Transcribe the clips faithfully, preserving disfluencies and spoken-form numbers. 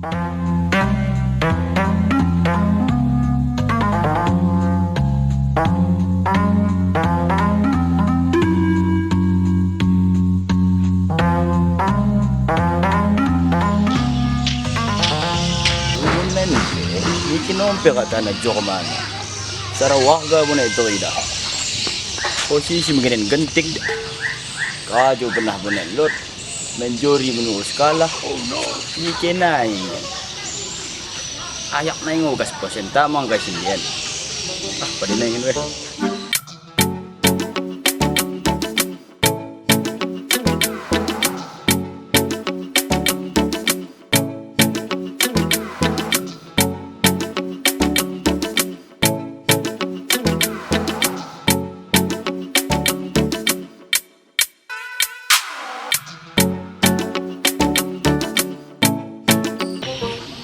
Nai pe, nai pe katana Jormana. Sara warga bo nai teridah. Posisi mengkenen gentik. Karajo pernah bo nai lot. Menjori menurus kalah. Nike nai. Ayak nai ngo gas persen tamang kai sendirian. Ah, pade nai ngo weh.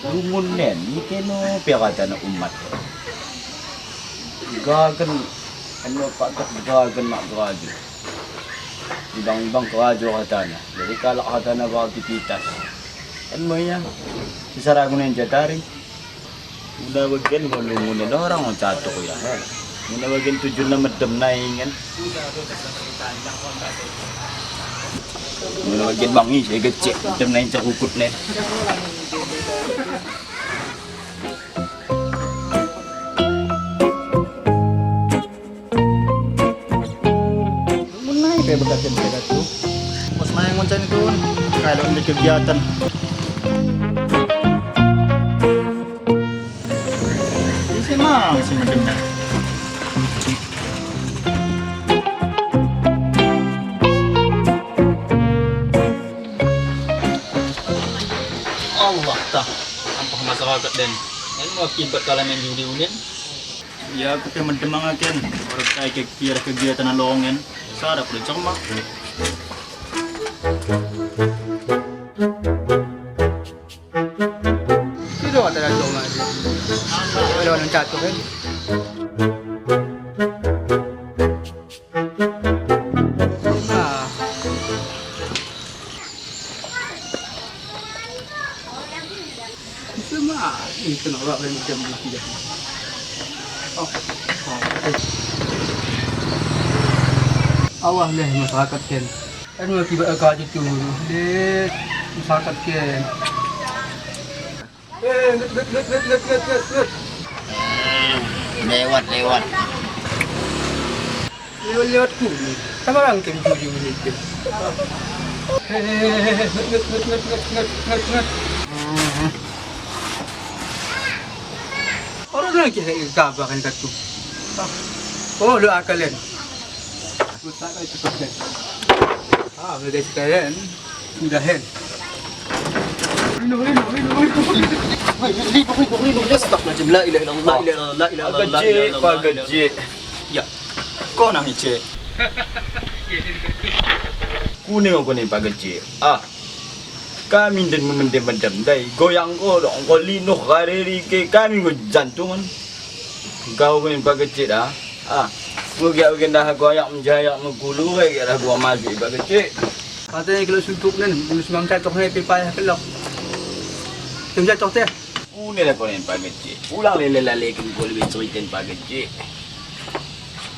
Lungun nen, nike no pe katana umat. Gagen, anu patok gagen mak gagen. Ibang-ibang karajo hatana. Jadi kalak hatana beraktivitas. Kan mo ia, sisara guna jatari. Muna bagen ngo lungun nen orang ngo catuk ia, he. Muna bagen tujunna meddem nai ingen. Muna bagen bangi, saya gecek meddem nai cakukut nen. Menai pe bekaten pedat tu. Bos main ngoncani tun. Kalau ini kegiatan. Ise mang si meddem. Allah tah, ampah masyarakat den. En mo akibat kala main judi ulin. Ia kupe meddem mangaken, orang kai ke kira kegiatan alongen, sada pula cermak. Tidak ada lagi orang lagi. Ada orang catur kan? Ah. Itu mah, itu nolak yang jam tiga. Oh, oh, eh. Awas leh masyarakat ken. Anu akibat keraja tu leh masyarakat ken. Eh, nget, nget, nget. Lewat, lewat. Lewat-lewat kunu. Sama lang ken judi ulin ken. Eh, eh, eh, eh, nget, nget, nget. Orang lagi kabar kan katu. Oh, lo akalen. Ah, udah sekalian. Udah hen. Rino, rino, rino, rino. Astagfirullahaladzim, la ilaha illallah, la ilaha illallah, la ilaha illallah. Pagecik, pagecik. Ya. Ko nang icek. Kune ngo kune pagecik. Ah. Kami nden memendi meddem ndai, goyang ko dong, ko linuh kareri ke kami ngo jantungan. Kau kene pagecik dah. Ah, ngo giak bage ndah goyang menjayak mengkulu, giak dah gua masuk i pagecik. Katanya kilo suntuk nen, ulus mang catok ne pe payah kelok. Tum catok teh. Une la konen pagecik. Ulang lele laleken ko lebe ceriten pagecik.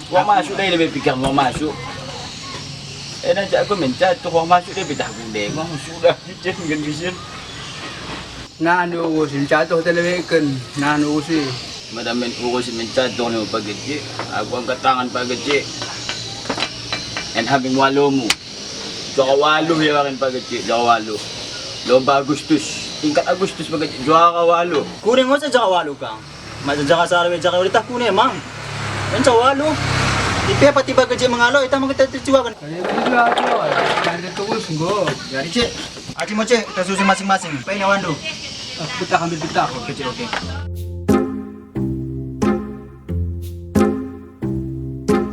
Wah masuk dai lebe pikiran wah masuk. Eh, na jak ko mencatu wah masuk dai pitah kunde. Wah sudah kicen gen bisin. Na anu urusi mencatu te lebeken. Na anu urusi. Mada men urusi mencatu ne pagecik. Aku angkat tangan pagecik. En hambing walomu. Juara waluh ia baren pagecik, juara waluh. Lomba Agustus, tingkat Agustus pagecik, juara waluh. Kune ngo sa juara waluh kang. Masa juara sara we juara waluh tah kune mang. En juara waluh. Ipe pati pagecik mengalo, itah mengkete tercuakan. Kaya begitu aku, ada terus nggo. Jadi cek. Aji mo cek, tersusun masing-masing. Pai ngawandu. Ah, betah ambil betah. Oke cek, oke.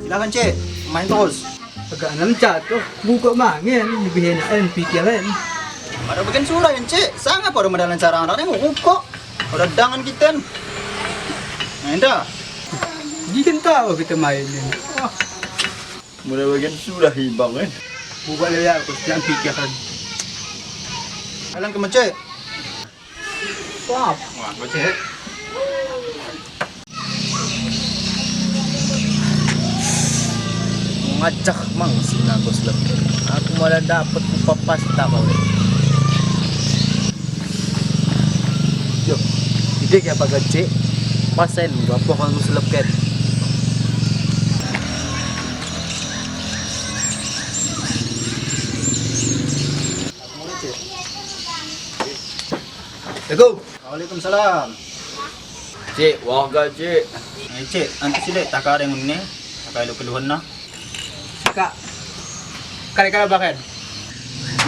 Silakan cek, main terus. Agak enam jatuh, buka mangen, lebih enak en pikiran. Pada bikin surah en cek, sanga pada medalan cara anak en rukuk. Pada dangan kiten. Nah, enda. Bikin tahu kita main en. Wah. Mula bagian surah ibang en. Buka lewat aku, jangan pikiran. Alang ke cek. Wah, wah, becek. Ngajah mang sina ku selep. Aku malah dapet upah pasta kau. Yo, ide ke apa gecek? Pasen, bapoh aku selep ken. Assalamualaikum. Waalaikumsalam. Cek, wah ga, Cek. Eh, Cek, antu silek takare ngune, takare lu keluhenna. Kak, kare-kare bahen.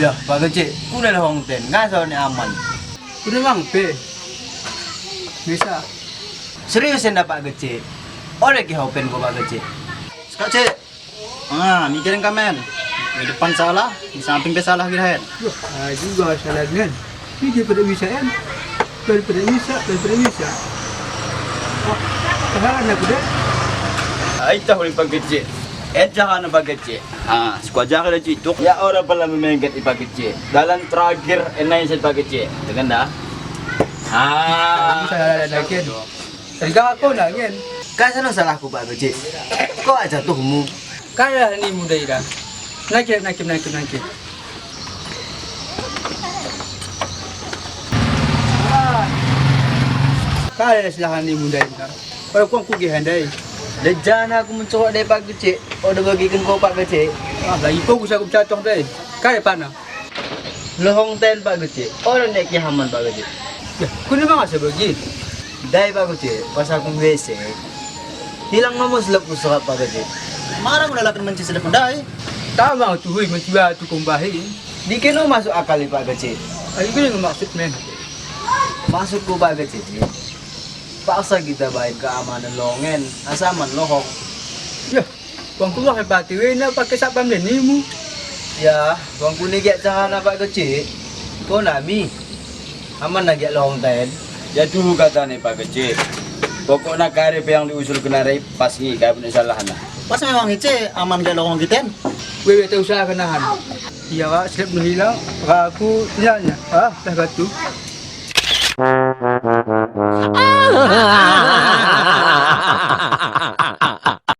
Yah, Pak Gecek, kune lohong ten, ngasa ne aman. Kune mang pe. Bisa. Serius enda Pak Gecek. Oda ke hau pen ko Pak Gecek. Sekak, Cek. Ah, mikiren kamen. Mi depan salah, mi samping pe salah kira hen. Wah, ah, juga salah dengan. Ini dia pada bisa en. Pada bisa, pada bisa. Wah, kesalahan aku deh. Ai tah ulih Pak Gecek. En jaha ne Pak Gecek. Ah, sikuaja kada cituk. Ya ora pala memengket i Pak Gecek. Dalan terakhir enai sen Pak Gecek. Dengan dah. Ah. Bisa ada lagi. Tadi kau aku nangin. Kan sana salahku Pak Gecek. Kau aja tuhmu. Kada ni muda ira. Nangkit, nangkit, nangkit, nangkit. Kada salahna ni muda ira. Pada kuang kuge handai. Dejana aku mencohok dai Pak Gecek. Oda bagiken ko Pak Gecek. Ah, lagi fokus aku mencatoh dai. Kada pana. Lohong ten Pak Gecek, oda ne ke aman Pak Gecek. Yah, kune mang asa bagi? Dai Pak Gecek, pas aku mi W C. Hilang nomo selepku sekak Pak Gecek. Mara mula laken menci selepmu dai? Tama tuhui menci batu kumbahi. Dike no masuk akal i Pak Gecek. Ai kune maksud men. Maksudku Pak Gecek. Paksa kita bain keamanan lohong en, asa aman lohong. Yah, Uangku wah pati wena pake satpam denimu. Yah, uangku ne giak cahana Pak Gecek. Ko nami. Aman na giak lohong ten. Ya tuhu katana Pak Gecek. Pokokna kari pe yang diusulken ari pas ngi, kai pun salahna. Pas memang ice aman giak lohong kiten. Wewe tausahaken ahan. Ia, Pak, selep nu hilang, aku tinanya. Ah, tah katu.